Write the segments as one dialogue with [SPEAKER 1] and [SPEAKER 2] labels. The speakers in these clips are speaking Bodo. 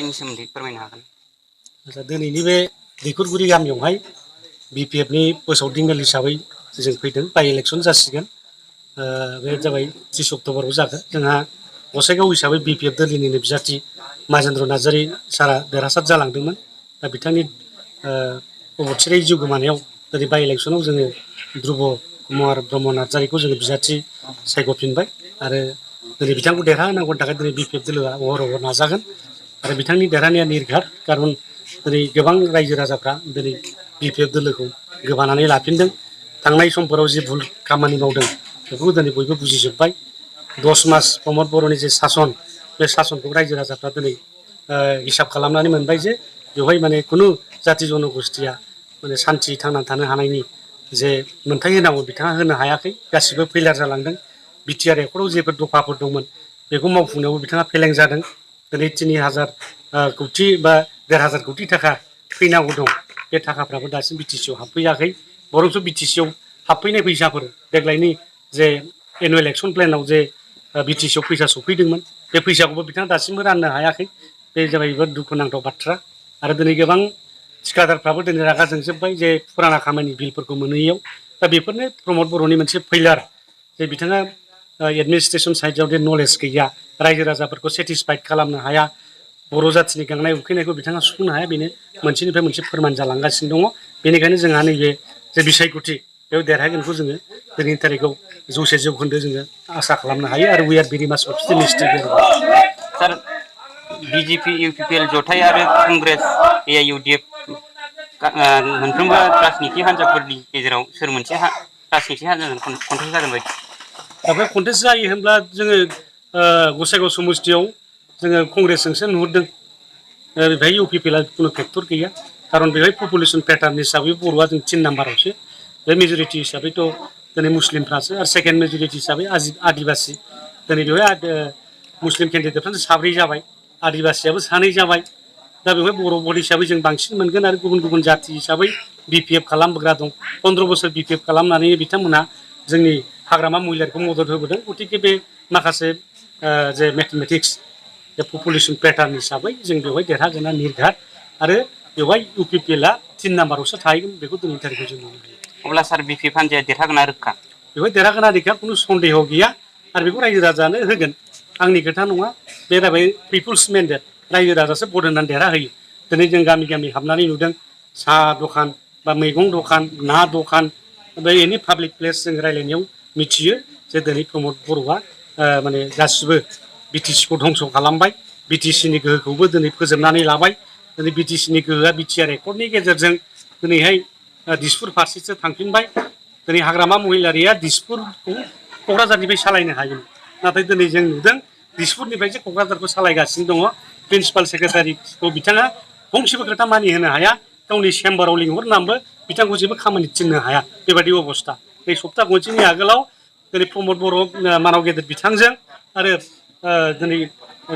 [SPEAKER 1] जानायनि सोमोन्दै फोरमायनो हागोन।
[SPEAKER 2] दिनैनि बे दैखरगुरि गामियावहाय BPF नि फोसावदिं मेल हिसाबै जों फैदों बाइ इलेक्सन जासिगोन बे जाबाय 30 अक्ट'बराव जागोन जोंहा गसाइगाव हिसाबै BPF दोलोनिनो बिजाथि माजेन्द्र नार्जारी सारा देरहासार जालांदोंमोन दा बिथांनि अबथिरायै जिउ गोमानायाव दिनै बाइ इलेक्सनाव जोङो ध्रुब कुमार ब्रह्म नार्जारीखौ जोङो बिजाथि सायख'फिनबाय आरो दिनै बिथांखौ देरहाहोनांगौनि थाखाय दिनै BPF दोलोआ अहर नाजागोन आरो बिथांनि देरहानाया निर्घात कारन दिनै गोबां रायजो राजाफ्रा दिनै BPF दोलोखौ गोबानानै लाफिनदों थांनाय समफोराव जि भुल खामानि मावदों बेखौ दिनै बयबो बुजिजोब्बाय 10 मास प्रमद बर'नि जे सासन बे सासनखौ रायजो राजाफ्रा दिनै हिसाब खालामनानै मोनबाय जे बेवहाय माने खुनु जाथि जनगोष्ठीया माने सान्थि थांनानै थानो हानायनि जे मोनथाय होनांगौ बिथाङा होनो हायाखै गासिबो फेइलार जालांदों बिटिआर एकर्डआव जेफोर दफाफोर दंमोन बेखौ मावफुंनायावबो बिथाङा फेलें जादों दिनै 3000 कौटि बा 1500 कौटि थाखा फैनांगौ दं बे थाखाफ्राबो दासिम बिटिसिआव हाबफैयाखै बरंसो बिटिसिआव हाबफैनाय फैसाफोर देग्लायनि जे एनुवेल एक्सन प्लेनाव जे बिटिसिआव फैसा सफैदोंमोन बे फैसाखौबो बिथाङा दासिमबो राननो हायाखै बे जाबाय दुखुनांथाव बाथ्रा आरो दिनै गोबां थिखादारफ्राबो दिनै रागा जोंजोब्बाय जे फुराना खामानि बिलफोरखौ मोनैयाव दा बेफोरनो प्रमद बर'नि मोनसे फेइलार जे बिथाङा एडमिनिस्ट्रेसन साइडआव जे नलेज गैया रायजो राजाफोरखौ सेटिसफाइड खालामनो हाया बर' जाथिनि गांनाय उखैनायखौ बिथाङा सुफुंनो हाया बेनो मोनसेनिफ्राय मोनसे फोरमान जालांगासिनो दङ बेनिखायनो जोंहा नैबे जे बिसायख'थि बेयाव देरहागोनखौ जोङो दिनैनि थारिखआव 100% जोङो आसा खालामनो हायो आरो वी आर भेरि माच अपटिमिस्टिक
[SPEAKER 1] सार BJP UPPL जथाय आरो कंग्रेस AIUDF मोनफ्रोमबो राजनिति हान्जाफोरनि गेजेराव सोर मोनसे राजनिति हान्जाजों कन्टेस्ट जागोन बायदि
[SPEAKER 2] दा बे कन्टेस्ट जायो होनब्ला जोङो गसाइगाव समस्तियाव जोङो कंग्रेसजोंसो नुहुरदों बेहाय UPPLआ खुनु फेक्टर गैया कारन बेहाय पपुलेसन पेटार्न हिसाबै बर'आ जों 3 नाम्बारावसो बे मेजरिटि हिसाबैथ' दिनै मुस्लिमफ्रासो आरो सेकेन्ड मेजरिटि हिसाबै आदिबासि दिनै बेवहाय मुस्लिम केन्डिडेटफ्रानो 7 जाबाय आदिबासियाबो 2 जाबाय दा बेवहाय बर' भट हिसाबै जों बांसिन मोनगोन आरो गुबुन गुबुन जाथि हिसाबै BPF खालामबोग्रा दं 15 बोसोर BPF खालामनानै बिथांमोना जोंनि हाग्रामा महिलारिखौ मदद होबोदों गतिके बे माखासे जे मेथमेटिक्स जे पपुलेसन पेटार्न हिसाबै जों बेवहाय देरहागोना निर्घात आरो बेवहाय UPPLआ 3 नाम्बारावसो थाहैगोन बेखौ दिनैनि थारिखआव जों नुनो हायो
[SPEAKER 1] अब्ला सार BPF हान्जाया देरहागोना रोखा
[SPEAKER 2] बेवहाय देरहागोना रोखा खुनु सन्देह गैया आरो बेखौ रायजो राजानो होगोन आंनि खोथा नङा बे जाबाय पिपुल्स मेन्डेट रायजो राजासो भट होनानै देरहाहोयो दिनै जों गामि गामि हाबनानै नुदों साहा दखान बा मैगं दखान ना दखान बे एनि पाब्लिक प्लेस जों रायलायनायाव मिथियो जे दिनै प्रमद बर'आ माने गासिबो बिटिसिखौ धंस खालामबाय बिटिसिनि गोहोखौबो दिनै फोजोबनानै लाबाय दिनै बिटिसिनि गोहोआ बिटिआर एकर्डनि गेजेरजों दिनैहाय दिसपुर फारसेसो थांफिनबाय दिनै हाग्रामा महिलारिया दिसपुरखौ क'क्राझारनिफ्राय सालायनो हायोमोन नाथाय दिनै जों नुदों दिसपुरनिफ्रायसो क'क्राझारखौ सालायगासिनो दङ प्रिन्सिपाल सेक्रेटारिखौ बिथाङा फंसेबो खोथा मानिहोनो हाया गावनि चेम्बाराव लिंहरनानैबो बिथांखौ जेबो खामानि थिननो हाया बेबायदि अबस्था नै सप्ता खनसेनि आगोलाव दिनै प्रमद बर' मानाव गेदेर बिथांजों आरो दिनै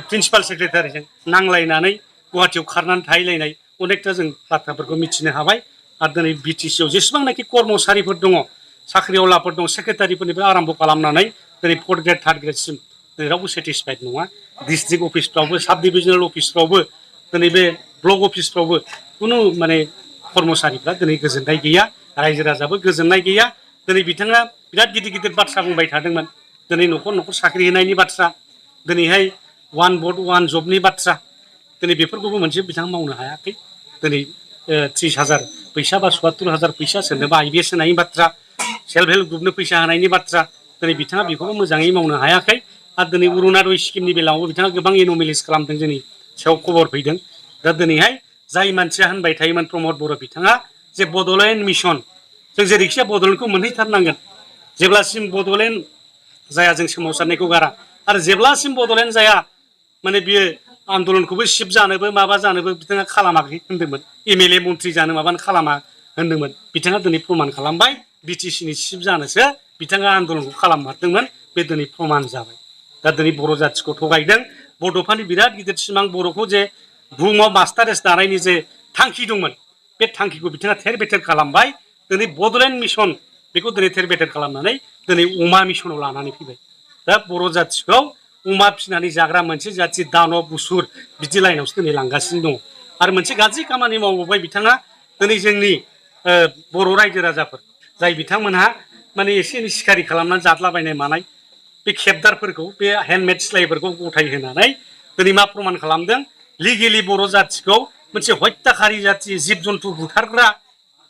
[SPEAKER 2] प्रिन्सिपाल सेक्रेटारिजों नांलायनानै गुवाहाटियाव खारनानै थाहैलायनाय अनेकथा जों बाथ्राफोरखौ मिथिनो हाबाय आरो दिनै बिटिसिआव जेसेबांनाखि कर्मचारिफोर दङ साख्रिआवलाफोर दं सेक्रेटारिफोरनिफ्राय आराम्भ खालामनानै दिनै 4th ग्रेड 3rd ग्रेडसिम दिनै रावबो सेटिसफाइड नङा डिस्ट्रिक्ट अफिसफ्रावबो साब डिभिजनेल अफिसफ्रावबो दिनै बे ब्लक अफिसफ्रावबो खुनु माने कर्मचारिफ्रा दिनै गोजोननाय गैया रायजो राजाबो गोजोननाय गैया दिनै बिथाङा बिराद गिदिर गिदिर बाथ्रा बुंबाय थादोंमोन दिनै न'खर न'खर साख्रि होनायनि बाथ्रा दिनैहाय 1 भट 1 जबनि बाथ्रा दिनै बेफोरखौबो मोनसे बिथाङा मावनो हायाखै दिनै 30,000 फैसा बा 77,000 फैसा सोरनोबा IBS होनायनि बाथ्रा सेल्फ हेल्प ग्रुपनो फैसा होनायनि बाथ्रा दिनै बिथाङा बेखौबो मोजाङै मावनो हायाखै आरो दिनै अरुणादय स्किमनि बेलायावबो बिथाङा गोबां एन'मेलिस खालामदों जोंनि सायाव खबर फैदों दा दिनैहाय जाय मानसिया होनबाय थायोमोन प्रमद बर' बिथाङा जे बड'लेण्ड मिशन जों जेरैखिजाया बड'लेण्डखौ मोनहैथारनांगोन जेब्लासिम बड'लेण्ड जाया जों सोमावसारनायखौ गारा आरो जेब्लासिम बड'लेण्ड जाया माने बियो आन्दलनखौबो सिफ जानोबो माबा जानोबो बिथाङा खालामाखै होन्दोंमोन MLA मन्थ्रि जानो माबानो खालामा होन्दोंमोन बिथाङा दिनै प्रमान खालामबाय बिटिसिनि सिफ जानोसो बिथाङा आन्दलनखौ खालाममारदोंमोन बे दिनै प्रमान जाबाय दा दिनै बर' जाथिखौ थगायदों बड'फानि बिराद गिदिर सिमां बर'खौ जे बुहुमाव मास्टारेस दानायनि जे थांखि दंमोन बे थांखिखौ बिथाङा थेर बेथेर खालामबाय दिनै बड'लेण्ड मिशन बेखौ दिनै थेर बेथेर खालामनानै दिनै अमा मिशनाव लानानै फैबाय दा बर' जाथिखौ अमा फिसिनानै जाग्रा मोनसे जाथि दानब बुसुर बिदि लाइनावसो दिनै लांगासिनो दङ आरो मोनसे गाज्रि खामानि मावबोबाय बिथाङा दिनै जोंनि बर' रायजो राजाफोर जाय बिथांमोनहा माने एसे एनै सिखारि खालामनानै जाद्लाबायनाय मानाय बे खेबदारफोरखौ बे हेन्डमेड सिलाइफोरखौ गथाय होनानै दिनै मा प्रमान खालामदों लिगेलि बर' जाथिखौ मोनसे हत्याखारि जाथि जिब जन्थु बुथारग्रा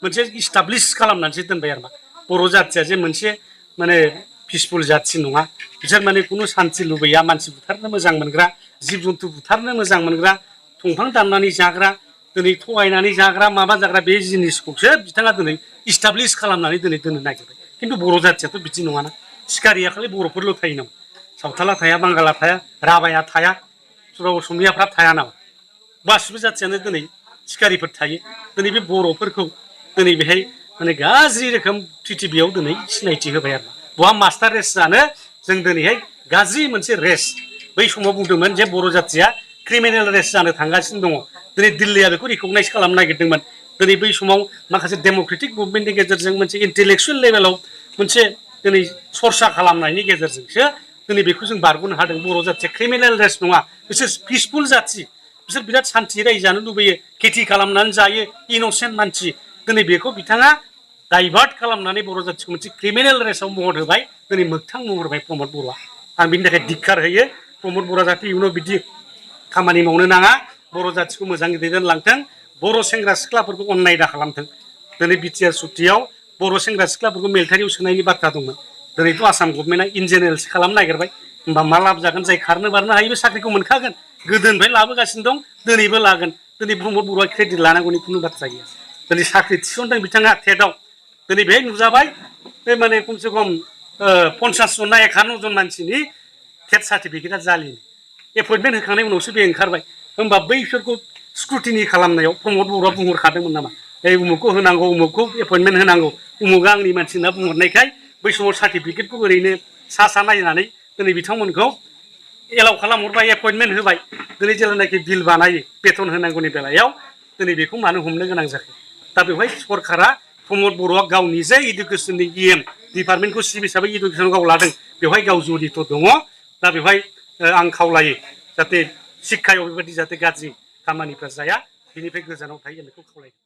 [SPEAKER 2] मोनसे इस्टाब्लिस खालामनानैसो दोनबाय आरो मा बर' जाथिया जे मोनसे माने पिसफुल जाथि नङा बिसोर माने खुनु सान्थि लुबैया मानसि बुथारनो मोजां मोनग्रा जिब जन्थु बुथारनो मोजां मोनग्रा दंफां दाननानै जाग्रा दिनै थगायनानै जाग्रा माबा जाग्रा बे जिनिसखौसो बिथाङा दिनै इस्टाब्लिस खालामनानै दिनै दोननो नागिरबाय खिन्थु बर' जाथियाथ' बिदि नङाना सिखारिया खालि बर'फोरल' थायो नामा सावथाला थाया बांगाला थाया राभाया थाया सोरबा असमियाफ्रा थाया नामा गासिबो जाथियानो दिनै सिखारिफोर थायो दिनै बे बर'फोरखौ दिनै बेहाय माने गाज्रि रोखोम प्रिथिबियाव दिनै सिनायथि होबाय आरो बहा मास्टार रेस जानो जों दिनैहाय गाज्रि मोनसे रेस बै समाव बुंदोंमोन जे बर' जाथिया क्रिमिनेल रेस जानो थांगासिनो दङ दिनै दिल्लीया बेखौ रिकगनाइज खालामनो नागिरदोंमोन दिनै बै समाव माखासे डेम'क्रेटिक मुभमेन्टनि गेजेरजों मोनसे इन्टेलेक्सुयेल लेभेलाव मोनसे दिनै सरसा खालामनायनि गेजेरजोंसो दिनै बेखौ जों बारग'नो हादों बर' जाथिया क्रिमिनेल रेस नङा बिसोर पिसफुल जाथि बिसोर बिराद सान्थि रायजो जानो लुबैयो खेथि खालामनानै जायो इन'सेन्ट मानसि दिनै बेखौ बिथाङा डाइभार्ट खालामनानै बर' जाथिखौ मोनसे क्रिमिनेल रेसाव महर होबाय दिनै मोगथां महर होबाय प्रमद बर'आ आं बिनि थाखाय धिक्कार होयो प्रमद बर'आ जाहाथे इयुनाव बिदि खामानि मावनो नाङा बर' जाथिखौ मोजाङै दैदेनलांथों बर' सेंग्रा सिख्लाफोरखौ अननाय दा खालामथों दिनै बिटिआर सुक्तियाव बर' सेंग्रा सिख्लाफोरखौ मिलिटारियाव सोनायनि बाथ्रा दंमोन दिनैथ' आसाम गभर्नमेन्टआ इन जेनेरेलसो खालामनो नागिरबाय होमबा मा लाब जागोन जाय खारनो बारनो हायो बे साख्रिखौ मोनखागोन गोदोनिफ्राय लाबोगासिनो दं दिनैबो लागोन दिनै प्रमद बर'आ क्रेडिट लानांगौनि खुनु बाथ्रा गैया दिनै साख्रि थिसनदों बिथाङा टेटआव दिनै बेहाय नुजाबाय बे माने खमसे खम 50 जन ना 51 जन मानसिनि टेट सार्टिफिकेटआ जालिनो एपइन्टमेन्ट होखांनायनि उनावसो बे ओंखारबाय होमबा बैफोरखौ स्क्रुटिनि खालामनायाव प्रमद बर'आ बुंहरखादोंमोन नामा उमुखखौ होनांगौ उमुखखौ एपइन्टमेन्ट होनांगौ उमुगा आंनि मानसि होनना बुंहरनायखाय बै समाव सार्टिफिकेटखौ ओरैनो सा नायनानै दिनै बिथांमोनखौ एलाउ खालामहरबाय एपइन्टमेन्ट होबाय दिनै जेब्लानाखि बिल बानायो बेथन होनांगौनि बेलायाव दिनै बेखौ मानो हमनो गोनां जाखो दा बेवहाय सरकारा प्रमद बर'आ गावनि जे इडुकेसननि डिपार्टमेन्टखौ चिफ हिसाबै इडुकेसन गाव लादों बेवहाय गाव जडित दङ दा बेवहाय आं खावलायो जाहाथे शिक्षायाव बेबायदि जाहाथे गाज्रि खामानिफ्रा जाया बिनिफ्राय गोजानाव थायो बेखौ खावलायो